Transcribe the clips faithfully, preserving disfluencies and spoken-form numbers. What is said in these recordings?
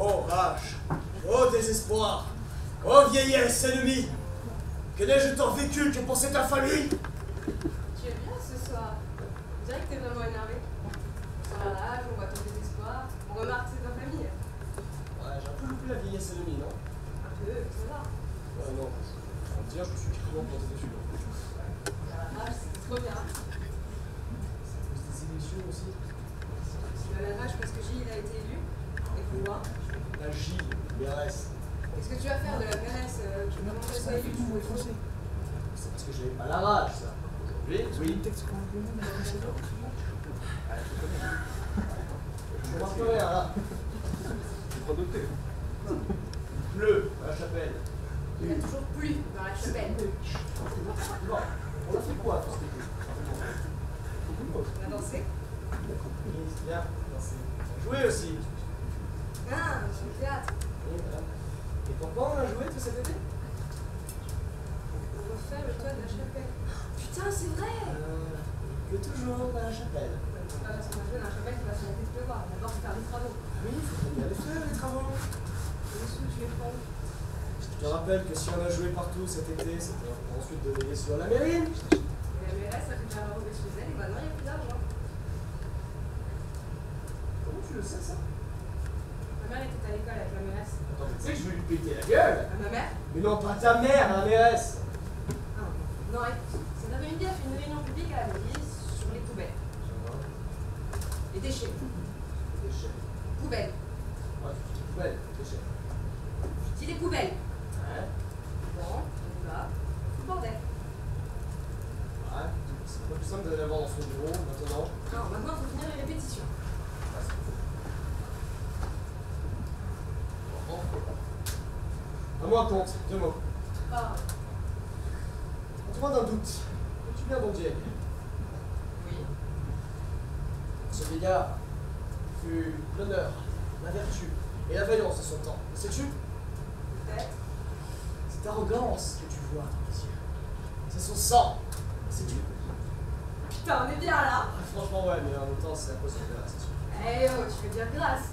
Oh rage, oh désespoir, oh vieillesse ennemie, que n'ai-je tant vécu que pour cette infamie ! Tu es bien ce soir ? On dirait que t'es vraiment énervé. On sent la rage, on voit ton désespoir, on remarque que c'est ta famille. Ouais, j'ai un peu loupé la vieillesse ennemie, non ? Un peu, ça va. Ouais, non, faut le dire, je me suis carrément planté dessus, là. La rage, c'est trop bien. C'est à cause des élections aussi. Tu as la rage parce que Gilles, il a été élu ? Et pourquoi ? Pas Gilles, la mairesse. Qu'est-ce que tu vas faire de la mairesse, euh, tu veux vraiment qu'elle soit élue ? C'est parce que j'avais pas la rage, ça. Aujourd'hui, oui. Je remarque rien, là. Il pleut à la chapelle. Il a toujours plu dans la chapelle. Bon, on a fait quoi, tout cet été ? On a dansé. Bien, on a dansé. On a joué aussi. Ah, au théâtre. Oui, voilà. Et pourquoi on a joué tout cet été ? Pour refaire le toit de la chapelle. Putain, c'est vrai ! Euh, il pleut toujours dans la chapelle. C'est pas parce qu'on a joué dans la chapelle qu'il va s'arrêter de pleuvoir. D'abord, faut faire les travaux. Ah oui, il faut bien les faire, les travaux. Et où tu es con ? Je te rappelle que si on a joué partout cet été, c'était pour ensuite donner les sous à la mairie. Et la mairesse a fait faire la robe chez elle, et maintenant, il n'y a plus d'argent. Comment tu le sais, ça ? Ma mère était à l'école avec la mairesse. Attends, mais tu sais que je vais lui péter la gueule ? À ma mère ? Mais non, pas ta mère, la mairesse. Ah, non, écoute, cet après-midi, elle a fait une réunion publique à la mairie sur les poubelles. Sur quoi ? Les déchets. Les déchets. Poubelles. Ouais, tu dis poubelles, déchets. Je dis les poubelles. Ouais. Bon, on y va. Fout le bordel. Ouais, c'est pas plus simple d'aller la voir dans son bureau maintenant. Non, maintenant, faut finir les répétitions. À moi, compte, deux mots. Ah. Autrement, d'un doute. Es-tu bien Bondieu ? Oui. Ce vieillard fut l'honneur, la vertu et la vaillance de son temps. Le sais-tu ? Peut-être. Cette arrogance que tu vois dans les yeux, c'est son sang. Le sais-tu ? Putain, on est bien là. Ah, franchement, ouais, mais en même temps, c'est à cause de la, c'est sûr. Eh oh, tu fais bien grâce.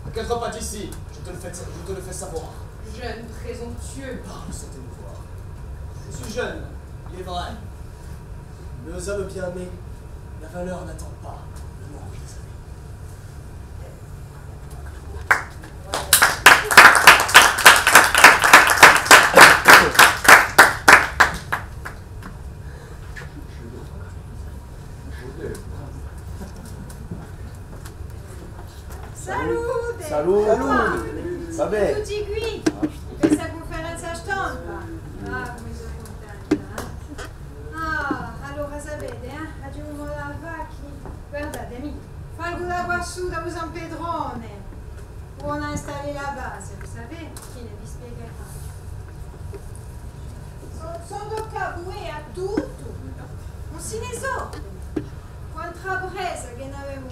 Ne t'inquiète pas d'ici, je te le fais, je te le fais savoir. Jeune présomptueux. Parle sans t'émouvoir. Je suis jeune, il est vrai. Mais aux hommes bien nés, la valeur n'attend pas le nombre des années. Salute! Salute! Salute! Và bè? Tutti quì! Per sta cunferenza stampa! Ah, cume sò cuntenta, eh? Ah, allora sapete, eh? Aghju un modu da fà chì, guardatemi, falgu da quassù, da u San Petrone! Ùn hè stata la base, sapete? Chì ne vi spiegherà? Sò, sò tocca à voi à tuttu! Ùn si ne sò! Quant'è pressa chì n'avemu,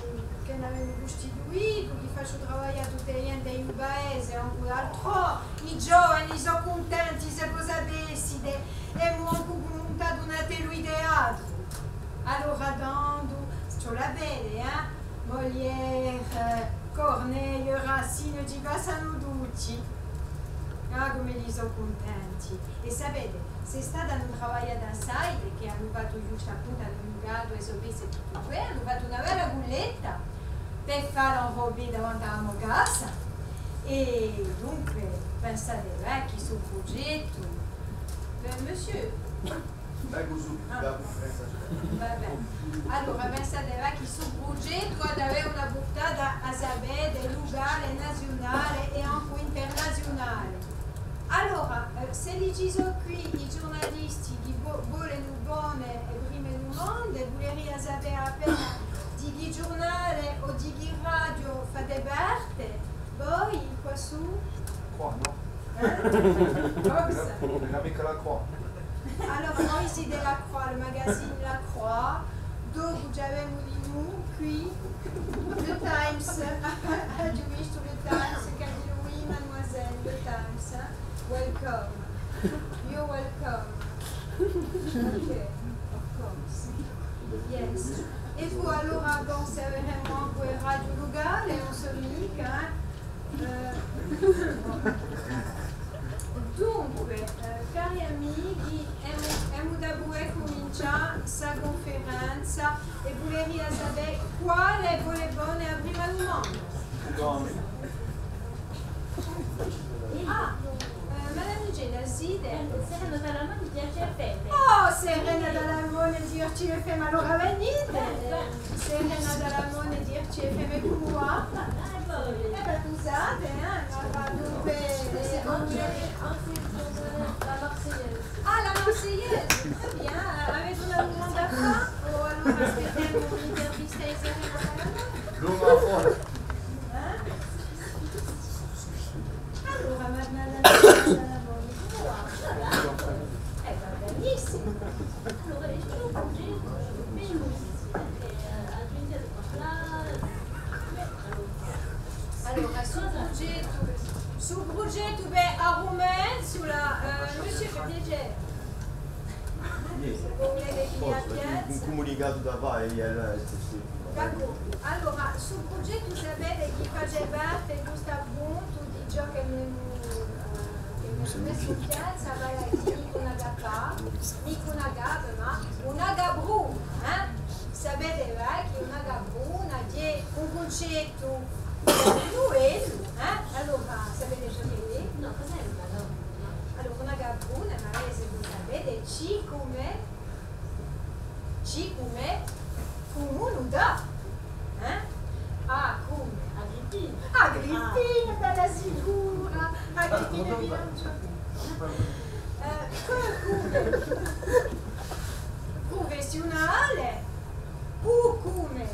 chì n'avemu custituitu, chì facciu travaglià tutta a ghjente in u paese, ancu d'altrò, i giovani sò cuntenti, s'è vo sapessite, emu ancu muntatu un attellu di teatru. Allora tandu, ci vole à vede, eh? Molière, Corneille, Racine, ci passanu tutti. Ah, cume elli sò cuntenti. È sapete, s'è stata una travagliata assai, perchè anu fattu ghjustu appuntu, anu micatu e so pezze è tuttu què, anu fattu una bella culletta per fà l'enrobé davanti à a mo casa. È dunque, pensate, eh, chì stu prugettu, eh, monsieur. Vengu subitu, ah, da a cunferenza generale. Va bè. Allora, pensate, và, chì stu prugettu hà da avè una purtata, a sapete, lucale, naziunale è ancu internaziunale. Allora, eh, s'elli ci sò quì i ghjurnalisti chì vo-, volenu pone e prime dumande, vuleria sapè appena di chì ghjurnale o di chì radio fate parte, voi, quassù? Croix, non ? Eh? Cosa? Ùn era micca la Croix. Allora, voi site la Croix, le magazine La Croix, dopu ci avemu dinù quì le Times, aghju vistu le Times, can you read, mademoiselle, le Times, eh? Welcome. You're welcome. Ok, of course. Yes. È po allora, bon, serviremu ancu e radio lucale, ùn sò micca, eh. Eh, dunque, eh, cari amichi, emu, emu da pudè cumincià sta cunferenza è vuleria sapè quale hè, vo, a bona, a prima dumanda. Ah, eh, Madame Gela, site? Eh, Serena Talamoni di R C F M. Oh, Serena Talamoni di R C F M, allora venite. Eh, Serena Talamoni di R C F M, cumu và? Eh bè, scusate, eh, ma và dunque, eh, la Marseillaise. Ah, la Marseillaise, très bien. Eh, avete una dumanda à fà? O allora aspettemu l'intervista di Serena Talamoni? L'omu à fà. Eh? Allora, ma, ma, ma, ma, ma, ma, eh, va benissimo. Allora, io ho un progetto, perché, eh, ho sentito parlare, allora, stu prugettu, stu prugettu per a rumenzula, eh, monsieur Petit. Vo vulete piglià piazza? Un cumunicato da fà, è, eh, sì, sì. D'accordu. Allora, stu prugettu sapete chì face parte ghjustu à puntu di ciò chì avemu, eh, chì avemu messu in piazza, vale à dì micca una cappa, micca una cappa, ma una capruna, eh? Sapete bè chì una capruna hè un cuncettu nuvellu, eh? Allora, sapete ciò ch'ellu hè? Nò, cos'hè una capruna? Allora, una capruna, magari s'è vo sapete, C cume, C cume, cumunu da, eh? A cume. Agrippina. Agrippina, bella sicura. Agrippina di Lanciu. Eh, P cume prufessiunale, U cume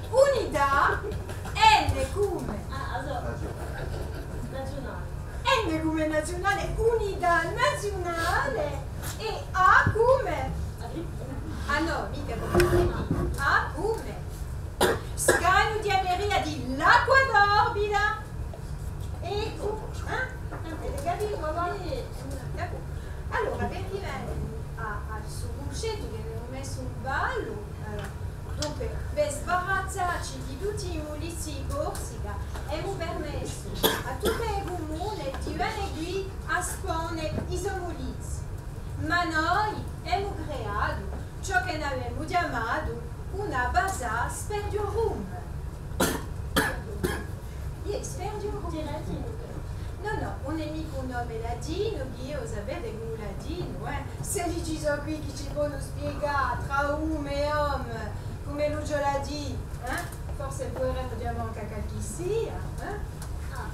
unità, N cume. Ah, allora. Naziunale. N cume naziunale, unità naziunale, è A cume. Ah nò, micca cume. A cume scagnu di a meria di l'Acqua d'Orbita. Eccu, eh? Avete capitu, o nò? D'accordu. Allora, per rivene à, à stu cuncettu chì avemu messu in ballu, eh, dunque, per sbarazzacci di tutti i mulizzi di Corsica, emu permessu à tutte e cumune di vene quì à spone i so mulizzi. Ma noi emu creatu ciò chì n'avemu chjamatu una basa sperdurum. Iè, sperdurum. Di latinu. Nò, nò, ùn hè micca un nome latinu, chì eiu sapete cù u latinu, eh. S'elli ci sò quì chì ci ponu spiegà trà um è om, cum'ellu ci vole à dì, eh? Forse puderemu chjamà ancu qualchissia, eh? Ah,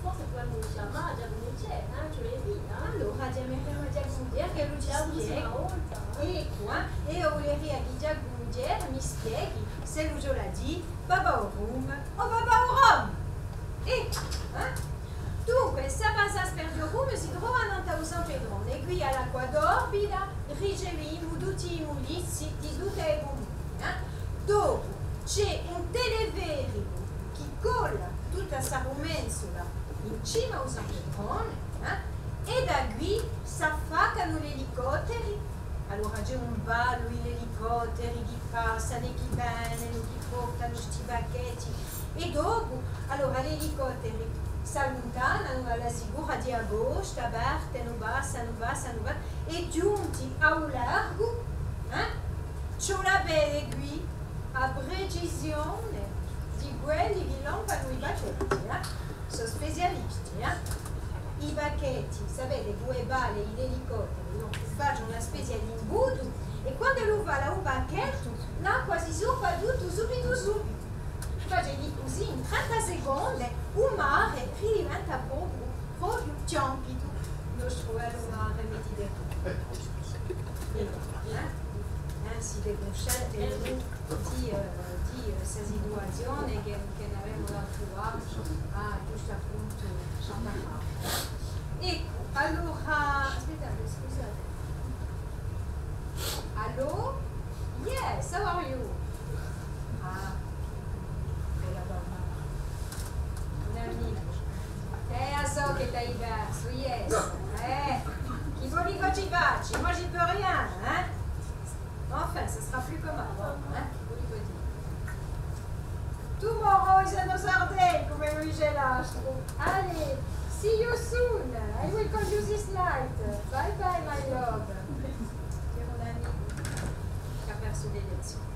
forse puderemu chjamà Ghjacumu Thiers, eh? Ci vole à dì, eh? Allora, chjameremu Ghjacumu Thiers ch'ellu ci spieghi. Eccu, eh? Eiu vuleria chì Ghjacumu Thiers mi spieghi s'ellu ci vole à dì Babaurum o Babaurom. Eccu, eh? Dunque, sta basa sperdurum si trova nant'à u San Petrone, è quì à l'Acqua d'Orbita ricevimu tutti i mulizzi di tutte e cumune, eh? Dopu ci hè un telefericu chì colla tutta sta rumenzula in cima à u San Petrone, eh? È da quì s'affaccanu l'elicotteri. Allora ci hè un ballu di l'elicotteri chì passanu è chì venenu, chì portanu sti pacchetti. È dopu, allora, l'elicotteri s'alluntananu à a sicura di a costa, partenu, passanu, passanu, pa-, è ghjunti à u largu, eh? Ci vole à vede quì a precisione di quelli chì lampanu i pacchetti, eh? Sò specialisti, eh? I pacchetti, sapete, cù e pale di l'elicotteri, nò? Facenu una spezia d'imbutu è quandu ellu fala u pacchettu, l'acqua si suffa tuttu subitu subitu. Face chì cusì, in trenta seconde, u mare ridiventa propiu, propiu chjampidu, u nostru bellu mare Mediterraniu. Eh? Eh, site cuscenti di, eh, di, eh, sta situazione chì, chì n'avemu da truvà, ah, ghjustu à puntu, à parlà. Eccu, allora, aspettate, scusate. Allô? Yes, how are you? Ah, bella donna. Un amicu. Eh, a sò chì t'hai persu, yes. Eh, chì voli ch'o ci faci? Moi, j'y peux rien, hein? Bon, Poi sò in Sardegna, cum'ellu dice l'altru. Allez, see you soon. I will call you this night. Bye bye, my love. Per un amicu chì hà persu l'elezzione.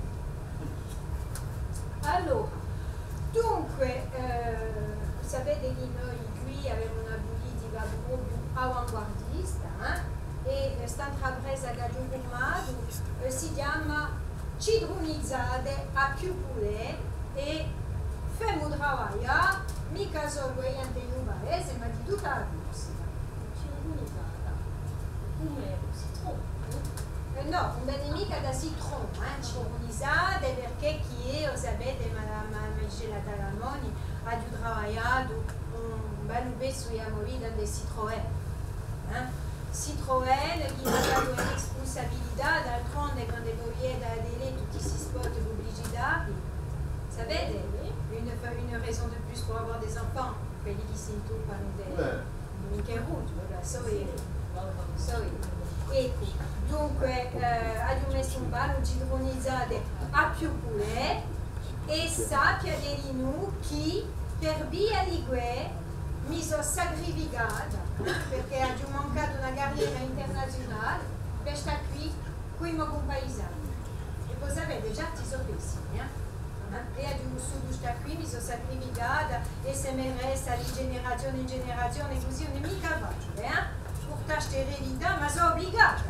Allora, dunque, eh, sapete chì noi quì avemu una pulitica propiu avanguardista, eh? È, eh, st'intrapresa ch'aghju furmatu, eh, si chjama Cidrunizzate à più pudè è femu travaglià micca solu a ghjente di u paese, ma di tutta a Corsica. Cidrunizzata. Cum'è u citron, eh? Eh nò, ùn vene micca da citron, eh, cidrunizzate, perchè chì eiu, sapete, ma, ma, ma dice la Talamoni, aghju travagliatu un bellu pezzu di a mo vita in Citroën. Eh? Citroën, chì m'hà datu a rispunsabilità, d'altronde, quand'è vo videte à a télé tutti sti spot publicitarii, sapete? Une, une raison de plus pour avoir des enfants, quelli chì s'intuppanu di, in carrughju, vabbè, sò eiu, sò eiu. Eccu, dunque, eh, aghju messu in ballu Cidrunizzate à più pudè, è sappiate dinù chì per via di què mi sò sacrificata, perchè aghju mancatu una carriera internaziunale per stà quì cù i mo cumpaisani. È vo sapete, certi sò pessimi, eh? Eh? È aghju vulsutu stà quì, mi sò sacrificata, S M R S, di generazione in generazione, cusì ùn hè micca faciule, eh? Purtà st'eredità, ma sò ubligata.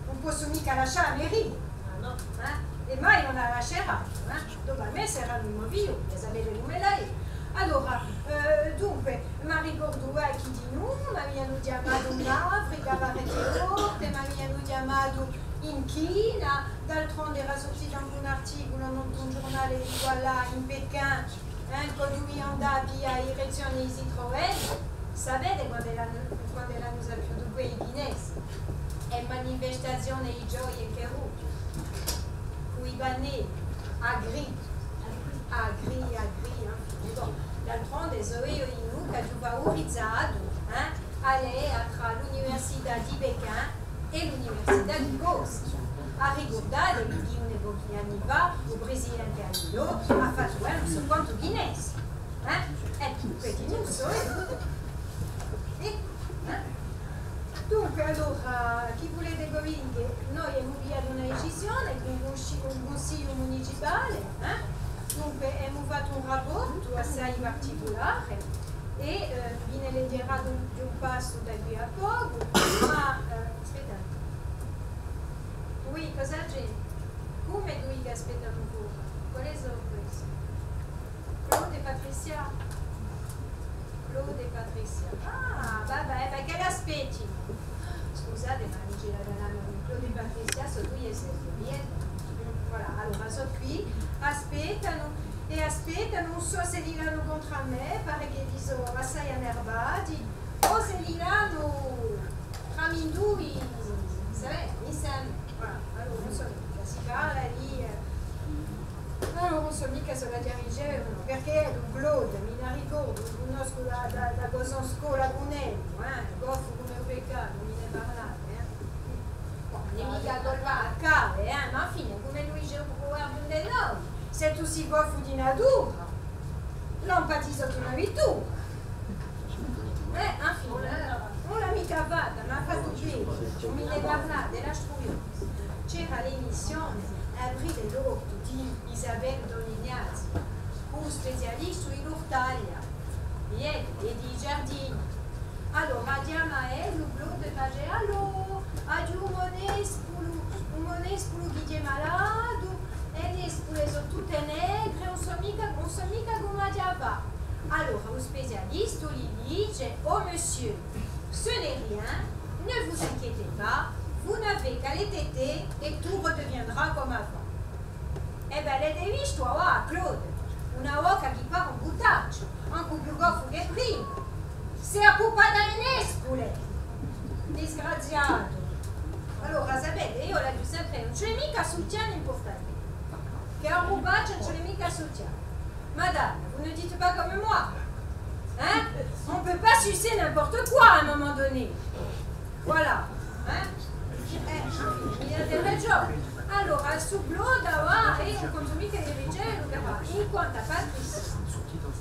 Ùn possu micca lascià a mo figlia. Ah, nò. Eh? È mai ùn la lascerà, eh? Dopu à mè seranu i mo figlioli, sapete cum'ella hè. Allora, eh, dunque, m'arricordu, eh, chì dinù m'avianu chjamatu in Africa parechje volte, m'avianu chjamatu in Cina, d'altronde era surtitu ancu un articulu in un ghjurnale di quallà, in Pechin, eh, chì duvia andà à piglià a direzzione di Citroën. Sapete quand'elli anu, quand'elli anu sappiutu què i Chinesi? Hè manifestazione di gioia in carrughju, cù i pannelli, à gri, à gri, à gri, infine. Bon, d'altronde sò eiu dinù ch'aghju favorizatu, eh, a lea trà l'Università di Pechin è l'Università di Corsica. Arricurdate chì, chì uni pochi anni fà, u presidente Alliot hà fattu, eh, ùn sò quantu Chinesi, eh? È quì dinù sò eiu. Eccu, eh? Dunque, allora, chì vulete ch'o vi dica? Noi emu pigliatu una decisione cù un cunsi-, un cunsigliu municipale, eh? Dunque, emu fattu un raportu assai particulare è, eh, vi ne leghjerà d'un, d'un passu da quì à pocu, ma, eh, aspettate. Oui, cosa c'hè? Cumu dui chì aspettanu fora? Quale sò questi? Claude è Patricia? Claude è Patricia. Ah, va bè, perchè l'aspettinu? Scusate, ma dice la Talamoni, Claude è Patricia sò dui è sette, vedi? Voilà, allora sò quì, aspettanu è aspettanu, ùn sò s'elli l'anu contr'à mè, pare ch'elli sò assai annerbati, o s'elli l'anu tramindui, sapete, inseme, voilà, allora ùn sò micca, si parla di, eh, allora ùn sò micca s'elli l'anu ricevutu, perchè u Claude, mi n'arricordu, u cunnoscu da, da, da quandu sò in scola cun ellu, eh, goffu cum'è u peccatu, mi ne parlate, eh. Bon, ùn hè micca colpa à cave, eh, ma infine, cum'ellu dice u pruverbiu di noi, s'è tù sì goffu di natura, lampati sottu una vittura. Eh, infine, eh, ùn l'hà micca fatta, m'hà fattu bè, ùn mi ne parlate, l'altru ghjornu c'era l'emissione Aprite l'ortu di Isabelle Don Ignazzi, cù specialistu di l'urtaglia, è, è di i giardini. Allora, chjama ellu, Claude, face: «Allò, aghju un mo nespulu, un mo nespulu chì hè malatu, è e nespule sò tutte negre, ùn sò micca, ùn sò micca cumu aghju da fà.» Allora, u specialistu li dice: «Oh monsieur, ce n'est rien, ne vous inquiétez pas, vous n'avez qu'à les téter et tout redeviendra comme avant.» È bè, l'avete vistu, avà, Claude, una bocca chì pare un buttacciu, ancu più goffu chè prima. S'hè accuppata e nespule! Disgraziatu! Allora, sapete, eiu l'aghju sempre, ùn ci hè micca succhiani in purtaghjera. Chè arrubaccia, ùn ci hè micca succhiani. Madame, vous ne dites pas comme moi. Hein ? On peut pas sucer n'importe quoi à un moment donné. Voilà. Hein ? Eh, mi date ragiò. Allora, stu Claude, và, è ùn contu micca di riceve, in quantu à Patricia,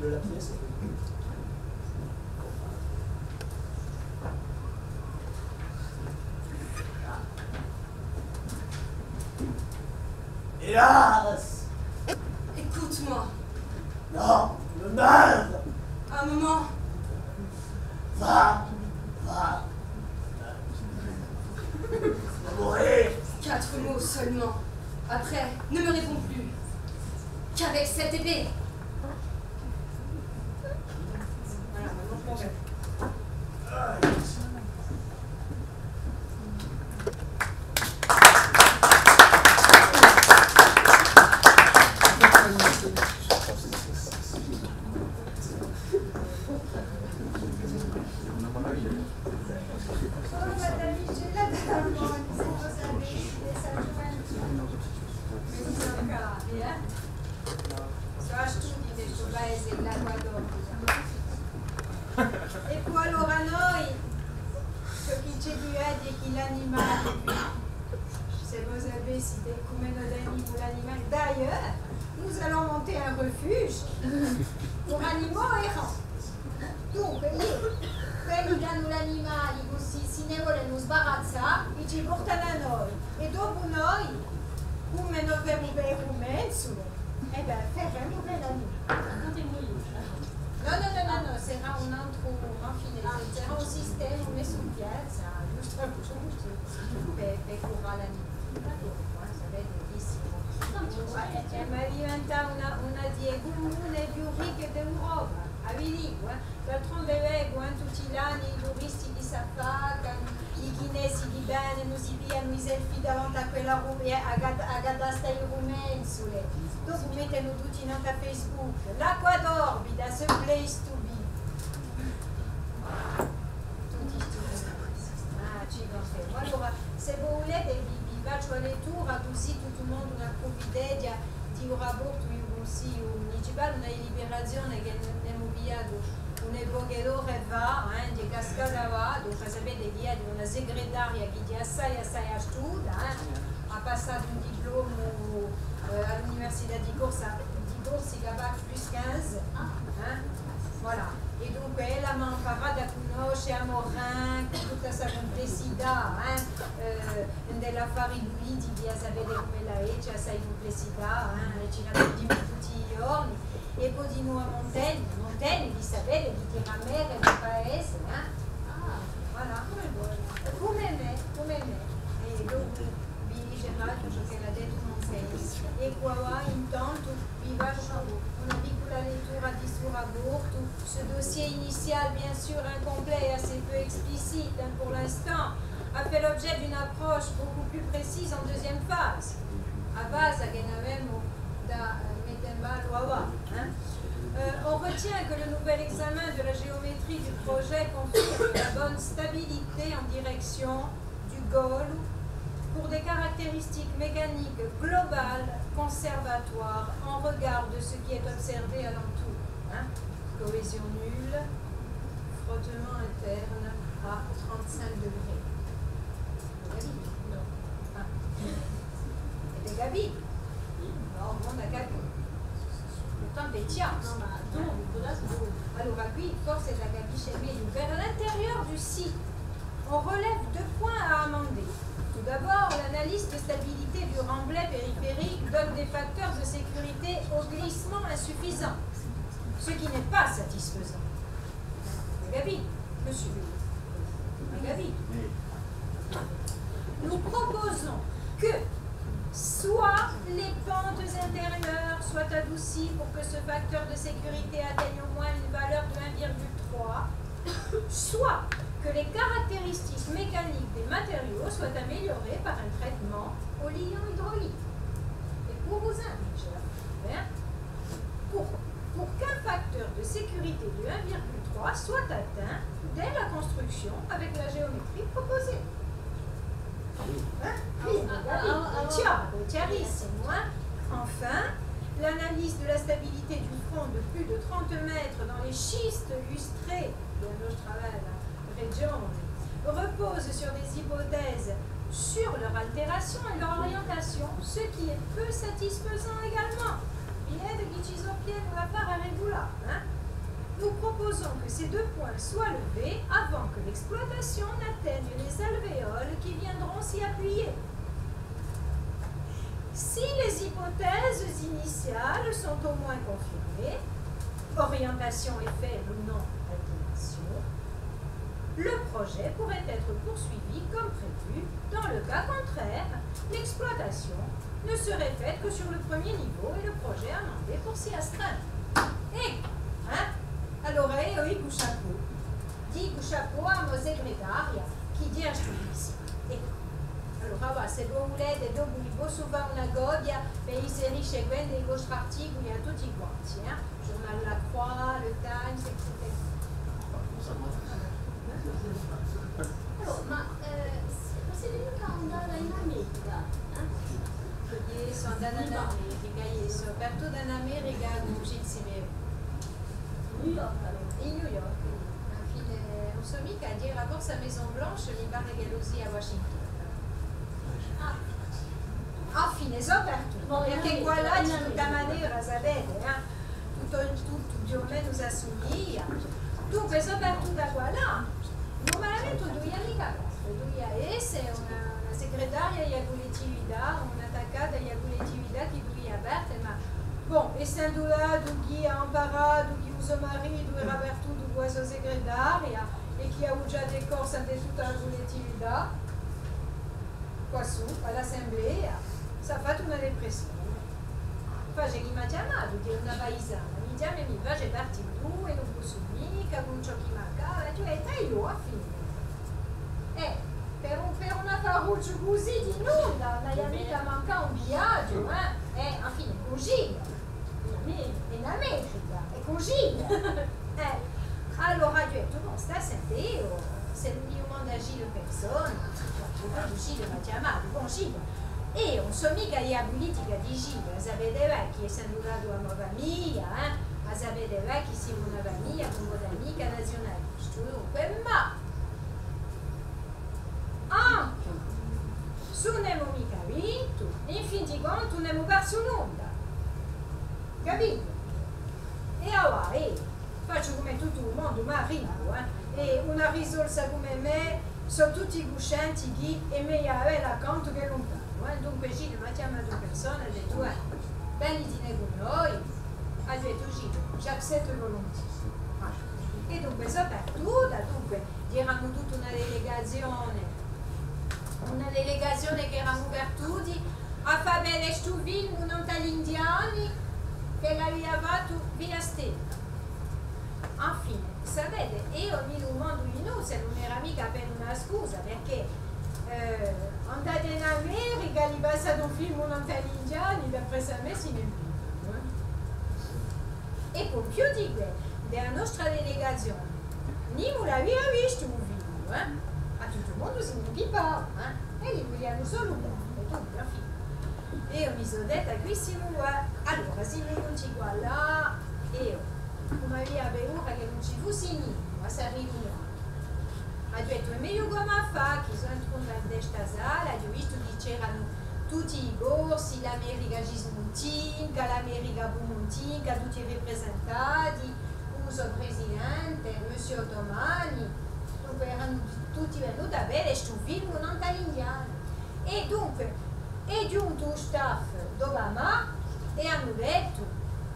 De la pièce. Hélas ! Écoute-moi. Non, ne meurs ! Un moment. Va, va. Va mourir. Quatre mots seulement. Après, ne me réponds plus. Qu'avec cette épée. Voilà, maintenant, je m'en vais. Sò à studii in stu paese, l'Acqua d'Orbita. È po allora noi, ciò chì ci hè di dì hè chì l'animali, s'è vo sapessite cum'è no tenimu l'animali. D'ailleurs, nous allons monter un refuge pour animaux errants. Dunque, iè, quelli chì anu l'animali cusì, si ne volenu sbarazzà, i ci portanu à noi. È dopu noi, cum'è no femu bè u menzulu, è bè, feremu bè l'animali. Contemu. Nò, nò, nò, nò, nò, sarà un antru, enfin, sarà un sistema messu in piazza, ghjustu à puntu, per, per curà l'animali. D'accordu, eh, sapete, benissimu. È, è, ma diventa una, una di e cumune più ricche d'Europa, a vi dicu, eh. D'altronde vecu, eh, tutti l'anni i turisti chì s'affaccanu, i chinesi chì venenu, si piglianu i selfie davanti à quella ru-, eh, à Gad-, à Gadasta in Rumenzule. Dopu mettenu tutti nantu à Facebook. L'Acqua d'Orbita, the place to be. Tutti sti... Ah, ci pensemu. Allora, s'è vo vulete, vi, vi facciu a lettura, cusì tuttu u mondu n'apprufitta di u raportu di u Cunsigliu municipale, una deliberazione chì ne, n'emu pigliatu une poche d'ore fà, eh, hè cascata quì, dunque sapete chì hè una segretaria chì hè assai, assai astuta, eh, hà passatu un diplomu, eh, à l'Università di Corsa-, di Corsica, bac plus quinze, eh, voilà. È dunque, ella m'hà amparatu à cunnosce à Morin, cù tutta sta cumplessità, eh, eh, in l'affari pulitichi, a sapete cum'ella hè, ci hè assai cumplessità, eh, è ci la vidimu tutti i ghjorni. È po dinù à Montaigne, Montaigne, vi sapete, chì era merre di paese, eh? Ah, voilà. Cum'è mè, cum'è mè. È dopu vi dicerà ciò ch'ellu hà dettu Montaigne. È quì, intantu, vi facciu una piccula lettura di stu raportu. Ce dossier initial, bien sûr incomplet et assez peu explicite, hein, pour l'instant, a fait l'objet d'une approche beaucoup plus précise en deuxième phase. A basa chì n'avemu da, eh, mette in ballu avà, hein. Euh, on retient que le nouvel examen de la géométrie du projet confirme la bonne stabilité en direction du goal pour des caractéristiques mécaniques globales conservatoires en regard de ce qui est observé alentour, hein. Cohésion nulle, frottement interne à trente-cinq degrés. Vous l'avez dit ? Non. Ah. Avete capito? Nò, ùn l'avete capito. Tandu hè chjaru. Nò, ma duv'è, duv'è? Allora, quì forse si capisce megliu. Vers l'intérieur du site, on relève deux points à amender. Tout d'abord, l'analyse de stabilité du remblai périphérique donne des facteurs de sécurité au glissement insuffisants, ce qui n'est pas satisfaisant. Vous l'avez capito, monsieur ? Vous l'avez capito ? Nous proposons que soit les pentes intérieures soient adoucies pour que ce facteur de sécurité atteigne au moins une valeur de un virgule trois, soit que les caractéristiques mécaniques des matériaux soient améliorées par un traitement au liant hydraulique. È po cusì, dice, eh? Pour, pour qu'un facteur de sécurité de un virgule trois soit atteint dès la construction avec la géométrie proposée. Hein ? Quì, ah, ah, ah, ah, hè chjaru, hè chjarissimu, hein ? Enfin, l'analyse de la stabilité du front de plus de trente mètres dans les schistes lustrés de la Nostra Bella Regione repose sur des hypothèses sur leur altération et leur orientation, ce qui est peu satisfaisant également. Vede chì ci sò pienu d'affari à regulà, eh? Nous proposons que ces deux points soient levés avant que l'exploitation n'atteigne les alvéoles qui viendront s'y appuyer. Si les hypothèses initiales sont au moins confirmées, orientation et faible ou non inclination, le projet pourrait être poursuivi comme prévu. Dans le cas contraire, l'exploitation ne serait faite que sur le premier niveau et le projet amendé pour s'y astreindre. Eccu, eh? Allora eiu dicu chapeau. Dicu chapeau à a mo segretaria, chì ghjè stu vizziu. Eccu. Allora, và, s'è vo vulete, dopu vi possu fà una copia per inserisce quindi i vostri articuli à tutti quanti, eh? Journal La Croix, le Times, eccetera. Allora, ma, eh, s-, ma site micca andata in America, eh? Eiu sò andata in America, eiu sò partuta in America cù Gilles Simeoni. New York, allora. In New York, infine, ùn sò micca, era forse à Maison Blanche, mi pare ch'ellu sia à Washington. Ah. Infine, sò partuta, perchè quallà, di tutta manera, sapete, eh, tuttu, tuttu più o menu s'assumiglia. Dunque, sò partuta quallà, nurmalamente ùn duvia micca parte, duvia esse una, una segretaria di a cullettività, un'attaccata di a cullettività chì duvia parte, ma bon, essendu datu chì hà amparatu chì u so maritu era partutu cù a so segretaria è chì hà vuciatu corsa di tutta a cullettività, quassù, à l'assemblea, s'hà fattu una depressione. Face chì m'hà chjamatu, chì hè una paisana, mi chjama è mi face: parti tù è ùn possu micca, cù ciò chì m'accade, è eiu, infine. Eh, per un, per un affarucciu cusì di nunda, ùn aghju micca mancatu un viaghju, eh? Eh, infine, cusì. In Ame-, in America, hè cusì. Eh, allora aghju dettu, bon, stà à sente, eiu, s'ellu mi dumanda Gilles persona, Gilles m'hà chjamatu, bon, Gilles, eiu ùn sò micca di a pulitica di Gilles, a sapete bè chì essendu datu a mo famiglia, eh, a sapete bè chì simu una famiglia, cum'è micca naziunalisti, dunque, ma ancu s'ùn emu micca vintu, in fin di contu ùn emu persu nunda. Capitu? È avà, eh, facciu cum'è tuttu u mondu, m'arrivu, eh. È una risorsa cum'è mè, sò tutti cuscenti chì hè megliu avella accantu chè luntanu, eh. Dunque Gilles m'hà chjamatu in persona, hà dettu: eh, venitine cù noi. Aghju dettu: Gilles, j'accepte volontiers. È dunque sò partuta, dunque, eramu tutta una delegazione, una delegazione chì eramu partuti à fà vede stu filmu nant'à l'indiani, chì l'avia fattu Via Stella. Infine, sapete, eiu mi dumandu dinù s'ellu ùn era micca appena una scusa, perchè, eh, andate in America, li passate un filmu nant'à l'indiani, d'après à mè si ne inventanu, eh. È po più di què, di a nostra delegazione, nimu l'avia vistu u filmu, eh? À tuttu u mondu si ne inpippava, eh? È li vulianu solu bè, è dunque, infine. Eiu mi sò detta, quì simu, eh, allora, simu ghjunti quallà, eiu, cum'avia paura chì ùn ci fussi nimu à sta riunione, aghju dettu: hè megliu ch'o mi faccia, chì sò entrata in sta sala, aghju vistu chì c'eranu tutti i Corsi, l'America cismuntinca, l'America pumuntinca, tutti ripresentati, cù u so presidente, Monsieur Ottomani, dunque eranu tutti venuti à vede stu filmu nant'à l'indiani. È dunque, hè ghjuntu u staff d'Obama è anu dettu: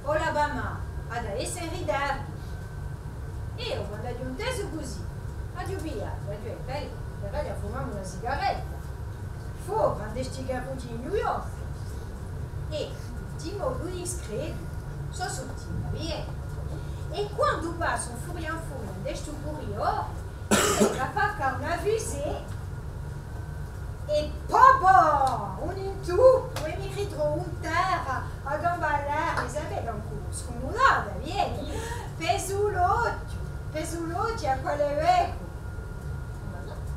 o l'Obama hà da esse in ritardu. È eiu, quandu aghju intesu cusì, aghju pigliatu, aghju dettu: bè, allora fumamu una sigaretta. Fora, in sti carrughji di New York. È, di modu discretu, sò suttile, vede. È quandu passu in furia in furia in stu curridoriu, mi fà una fusée, è po, po, un intuppu, è mi ritrovu in terra, à gamba à l'aria, sapete, ancu scumudata, vede. Pesu l'ochju, pesu l'ochju, à quale vecu?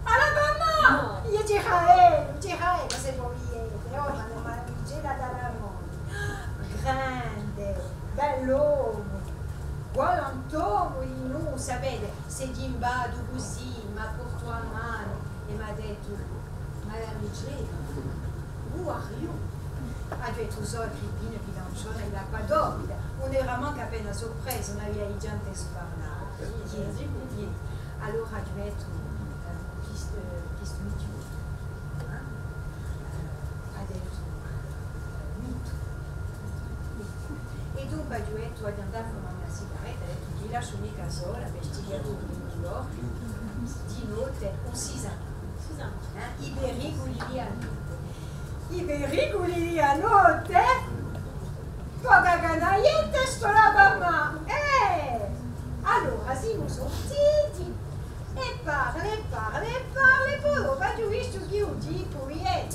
À l'Obama! Nò. Eiu dicu à ellu, dicu à ellu, s'è vo vulete, oh, ma nò, ma mi gela da la mò. Grande, bell'omu, galantomu dinù, sapete, s'hè ghjimbatu cusì, m'hà portu a manu è m'hà dettu: Madame Gela, who are you? Aghju dettu: «Sò Agrippina, fidanzata di l'acqua torrida.» Ùn era mancu appena surpresa, ùn avia digià intesu parlà. Iè, iè. Allora aghju dettu, eh, chì s-, eh, chì s-, eh, hà dettu, eh, Mitu. È dunque aghju dettu: «Aghju da andà à fumà una sigaretta», hà dettu, «Ti lasciu micca sola, per sti viaghji di New York, di notte, ùn si sà.» Eh? I periculi di a notte. I periculi di a notte? Poca canaglietta, stu là, mamma! Eh! Allora simu surtiti, è parla, è parla, è parla, è po dopu aghju vistu chì u tipu, iè,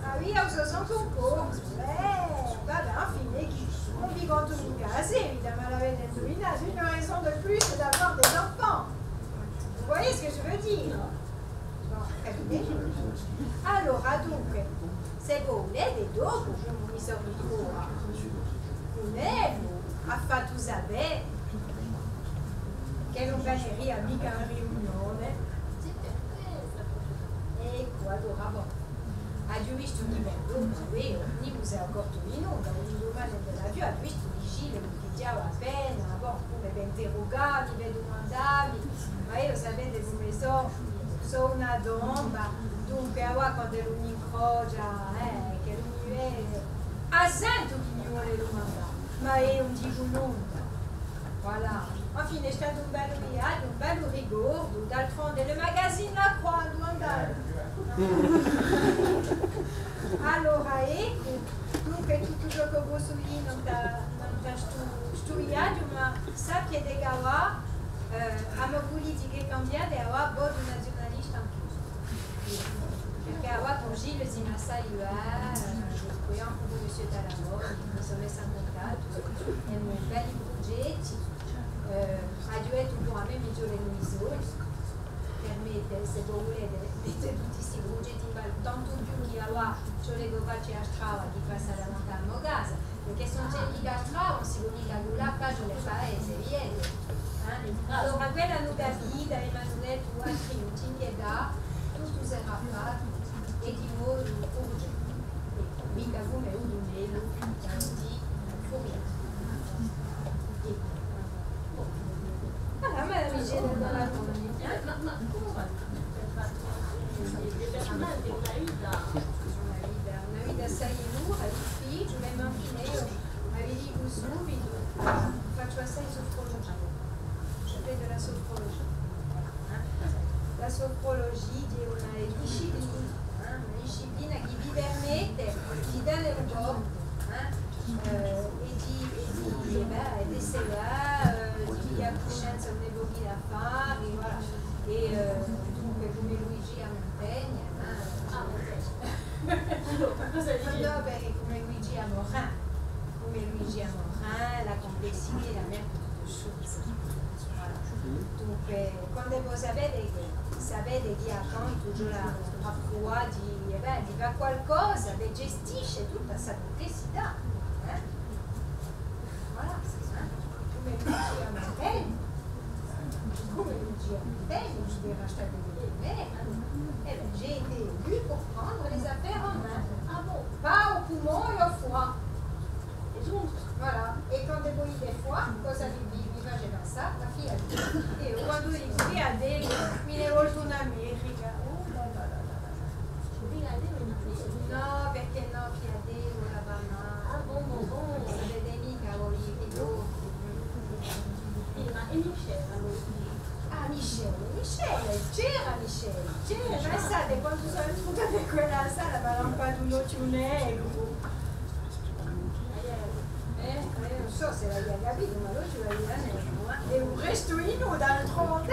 avia u so sangu in corpu. Eh, vabbè, infine, chì, ùn vi contu micca a seguita, ma l'avete induvinatu, une raison de plus d'avoir des enfants. Vous voyez ce que je veux dire? Bon, capite? Allora, dunque, s'è vo vulete, dopu, cum'è mi sò ritruvata cun ellu, hà fattu sapè ch'ellu ùn veniria micca in riunione. Eccu, allora, bon. Aghju vistu chì, bè, dopu, eh, nimu s'hè accortu di nunda, un dumane ind'è l'aviò, aghju vistu chì Gilles mi pigliava appena, bon, cum'è per interrugà mi, per dumandà mi, ma eiu sapete cume sò, sò una tomba, dunque, avà quand'ellu m'incrocia, eh, ch'ellu mi vede, a sentu chì mi vole dumandà, ma eiu ùn dicu nunda. Voilà. Infine, hè statu un bellu viaghju, un bellu ricordu. D'altronde, le magazine La Croix, induve andava? Allora, eccu, dunque, tuttu ciò ch'o possu dì nant'à, nant'à stu, stu viaghju, ma sappiate chì avà, eh, a mo pulitica hè cambiata è avà votu naziunalista anch'eiu. Perchè avà cun Gilles simu assai, eh, dunque, ancu cun Monsieur Talamoni, mi sò messa in cuntattu, emu belli prugetti, eh, aghju dettu puru à mè, mi ci vole un bisognu, per mette, s'è vo vulete, mette tutti sti prugetti in ballu, tantu più chì avà ci vole ch'o faccia a strada chì passa davanti à a mo casa, perchè s'ùn ci hè micca a strada, ùn si pò micca cullà à fà u paese, videte? Eh? Allora, quella anu capitu, è m'anu dettu: «Astrid, ùn t'inchietà, tuttu serà fattu, è di modu urgente.» È micca cum'è u tunellu, eh, di Furiani. Eccu. Allora, ma la vicenda della donna, eh? Ma, ma cumu fai? Una vita, una vita assai dura, difficiule, ma infine eiu a vi dicu subitu, facciu assai sufrulugia. Je fais de la sophrologie. Eh? La sophrologie hè una disciplina, eh? Una disciplina chì vi permette di tene u corpu, eh? Eh, è di, è di, è bè, è d'esse là, eh, di piglià cuscenza d'un pocu d'affari, voilà. È, eh, dunque, cum'è Luigi Montaigne, eh? Ah, Montaigne. Allora, cosa dici? Nò, perchè cum'è Luigi Morin, cum'è Luigi Morin, la complexité est la mère de toutes choses. Voilà. Dunque, quandu vo sapete chì, sapete chì accantu ci hè a, a prova di, eh bè, di fà qualcosa, di gestisce tutta sta cumplessità, eh? Voilà, eh? Cum'è Luigi Montaigne, cum'è Luigi Montaigne, ci deve stà di mè, eh? Eh bè, j'ai été élue pour prendre les affaires en main. Ah bon? Pas au poumon et au foie. Voilà. È quandu vo dite foie, cosa vi, vi, vi face pensà? A Fiat. È eiu quandu dicu Fiat, mi ne voltu in America. Oh, là, là, là, là, là. Nò, perchè nò, Fiat, vo la va male. Ah, bon, bon, bon. Sapete micca voi chì vo. Sì, ma è Michel, allora? Ah, Michel, Michel, c'era Michel, c'era. Pensate, quandu sò entrata in quella sala, m'hà lampatu un ochju negru. Eh, eh, ùn sò s'è l'avia capitu, ma l'ochju l'avia negru, eh. È u restu, eiu, d'altronde.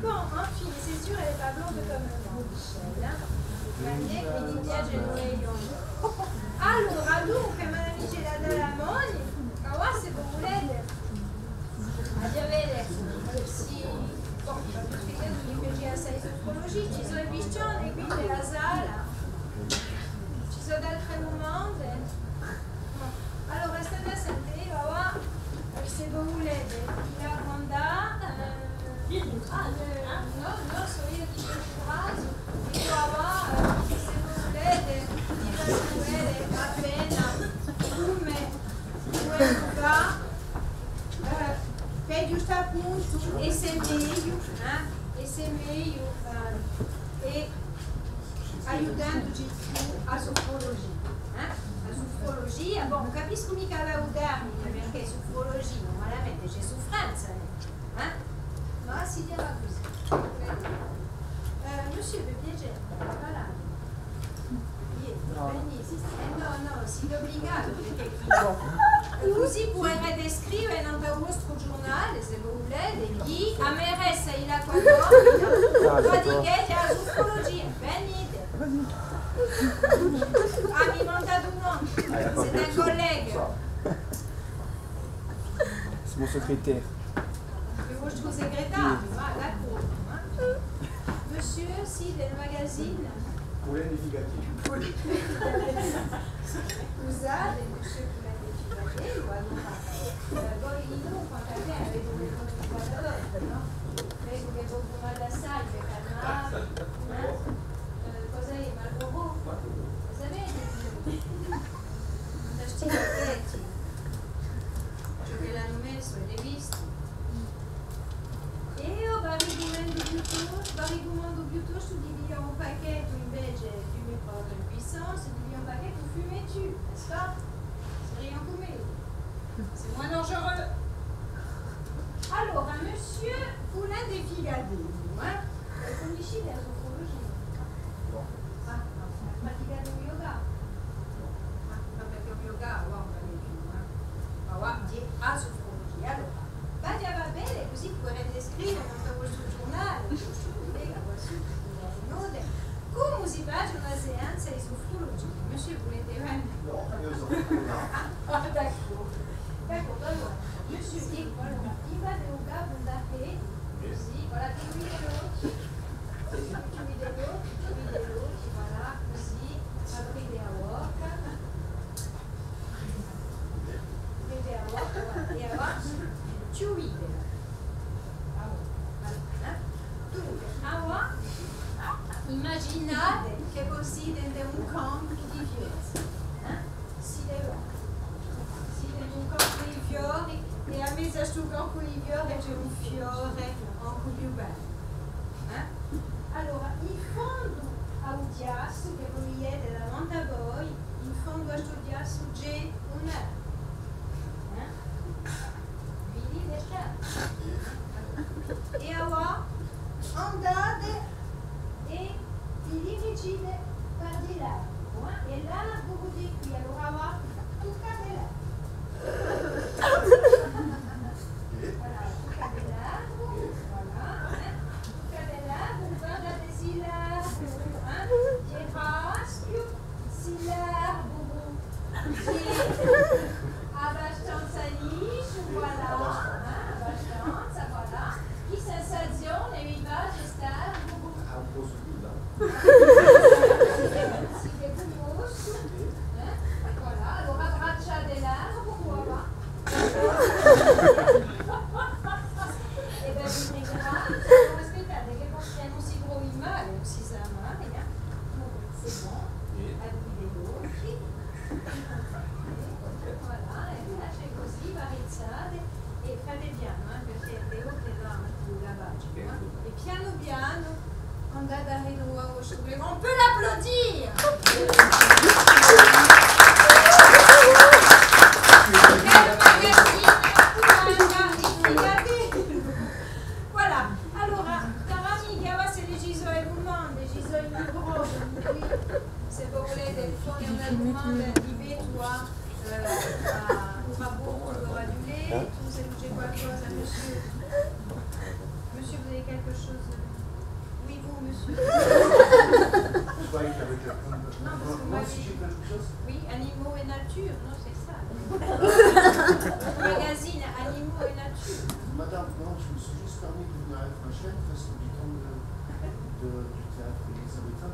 Bon, enfin, c'est sûr, elle est pas blonde comme moi, Michel, hein. Ma nè, mi piace u megliu. Allora, dunque, m'anu dettu da dà a manu, ma avà, s'è vo vulete, aghju da vede, eh, sì, bon, mi piace assai a sofrulugia, ci sò i pistioni quì in a sala. Ci sò d'altre dumande? Nò. Allora, state à sente, eiu avà, eh, s'è vo vulete, vi raccomandi, eh, ah, eh, nò, nò, sò eiu di Pesciu Rasu, eiu avà, eh, s'è vo vulete, vi facciu Appena, cum'è, cum'è fà, eh, per ghjustappuntu, esse megliu, eh, esse megliu, eh, è aiutenduci cù a sufrulugia, eh? A sufrulugia, bon, ùn capiscu micca bè u termine, perchè sufrulugia, nurmalamente ci hè suffrenza, eh? Ma si chjama cusì. Eh, monsieur, per piacè, parlate. Iè, nò, veni. Eh, nò, nò, site ubligati, perchè cusì puderete scrive nant'à u vostru ghjurnale, s'è vo vulete, chì a meressa di l'Acqua Cornida praticheghja a sufrulugia. Venite. Ah, mi mandate un nome. Site un collègue. C'est mon secrétaire. È u vostru secretariu, ah, d'accordu, eh? Monsieur, sì, del magazine. Poulain des Figadiers. Scusate, monsieur Poulain des Figadiers, allora, eh, voi in Italia avete un ricordu di qualcosa, nò? Vecu chì vo fumate assai, per calmarvi, eh? Eh, cosa hè, Marlboro? Marlboro. Lo sapete? Fantasticu, vedi. Ciò ch'elli anu messu, avete vistu? Eiu v'arricumandu piuttostu, v'arricumandu piuttostu di piglià un pacchettu invece di Fumée Propre Puissance, di piglià un pacchettu Fumez-tu, n'est-ce pas? Seria ancu megliu. C'est moins dangereux. Allora, monsieur Poulain des Figadiers, eh? Voi cunniscite a sufrulugia? Nò. Ah, nò. Praticate u yoga? Nò. Ah, nò, perchè u yoga, avà, ùn vale più, eh. Ma avà, hè a sufrulugia. Allora, v'aghju à fà bè, cusì puderete scrive nant'à u vostru ghjurnale, u vostru cullega, qualsiasi, note, cumu si face una seanza di sufrulugia. Monsieur, vulete vene? Nò, eiu sò... Ah, d'accordu. D'accordu, allora, monsieur, eccu, allora, levate u capu ind'è, cusì, voilà, chjudite l'ochji. Chjudite l'ochji, chjudite l'ochji, voilà, cusì, aprite a bocca. Aprite a bocca, voilà, è avà chjuditela. Avà, voilà, eh? Dunque, avà, imaginate chì vo site in un campu di fiori, eh? Site, site in un campu di fiori è à mezu à stu campu di fiori ci hè un fiore ancu più bellu. Eh? Allora, in fondu à u chjassu chì vo videte davanti à voi, in fondu à stu chjassu ci hè un... Eh? Vidite sta? È avà andate è vi dirigite per di l'arburu, eh? È l'arburu hè quì, allora avà tuccate l'arburu. Voilà, tuccate l'arburu, voilà, eh? Tuccate l'arburu, guardate s'è l'arburu, eh? Hè raspiu, s'è l'arburu, iè, abbastanza lisciu, voilà, eh? Abbastanza, voilà. Chì sensazione vi face st'arburu? Site cummossu, eh? Voilà, allora abbracciate l'arburu, avà. È bè, vi ringraziu. Aspettate chì forse ùn si trovi male, ùn si sà mai, eh? Comunque, c'est bon. Aprite l'ochji. Voilà, è piace cusì, v'arrizzate è fate pianu, eh, perchè l'ochji dà ancu la pace, eh? È pianu pianu, andate à ritruvà u vostru... On peut l'applaudir. Voilà. Allora, cari amichi, avà s'ellu ci sò dumande, ci sò i microfoni quì, s'è vo vulete fà una dumanda di pettu à, eh, à, à Borgo, à Ghjuliettu, s'ellu ci hè qualcosa, monsieur. Monsieur, vous avez quelque chose? Oui, vous, monsieur. Je croyais qu'il y avait quelqu'un de... Non, parce que moi, moi aussi, j'ai quelque chose. Oui, animaux et nature, non, c'est ça. Le magazine Animaux et nature. Madame, non, je me suis juste permis de venir avec ma chienne, parce que du temps de, de, du théâtre élisabéthain,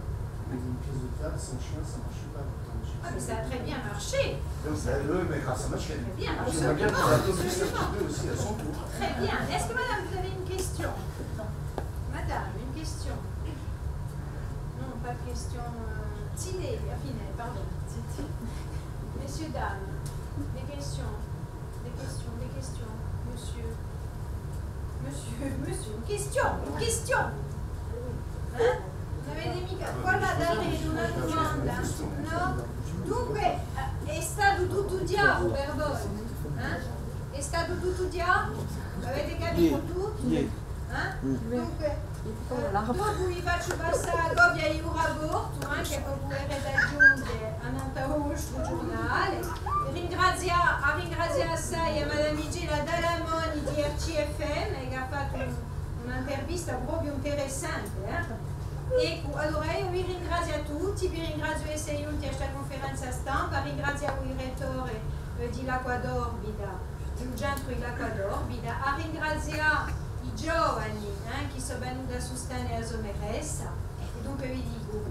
mais une pièce de théâtre sans chien, ça marche pas. Donc, j'ai... Ah, mais ça a très bien marché. Donc, ça, oui, mais grâce à ma chienne. Très bien, absolument, absolument. J'aimerais bien que ça continue un petit peu aussi à son tour. Très bien. Est-ce que madame, vous avez une question ? Madame, une question ? Non, pas de question, euh, Tillet, enfin, pardon. Messieurs, dames, des questions, des questions, des questions, monsieur, monsieur, monsieur, une question, une question. Eh? Ùn avete micca, quella d'avè una dumanda, nò? Dunque, eh, hè statu tuttu chjaru per voi, eh? Hè statu tuttu chjaru? Avete capitu tuttu? Eh? Dunque, eh, dopu vi facciu passà a copia di u raportu, eh, chì vo puderete aghjunghje à u vostru ghjurnale. Ringrazià, à ringrazià assai à Madame Igela Dalamoni di R C F M, chì hà fattu un, un'intervista propiu interessante, eh. Eccu, allora eiu vi ringraziu à tutti, vi ringraziu d'esse ghjunti à sta cunferenza stampa, ringraziu u direttore, eh, di l'Acqua d'Orbita, di u centru di l'Acqua d'Orbita, à ringrazià i giovani, eh, chì sò venuti à sustene a so meressa, è dunque vi dicu,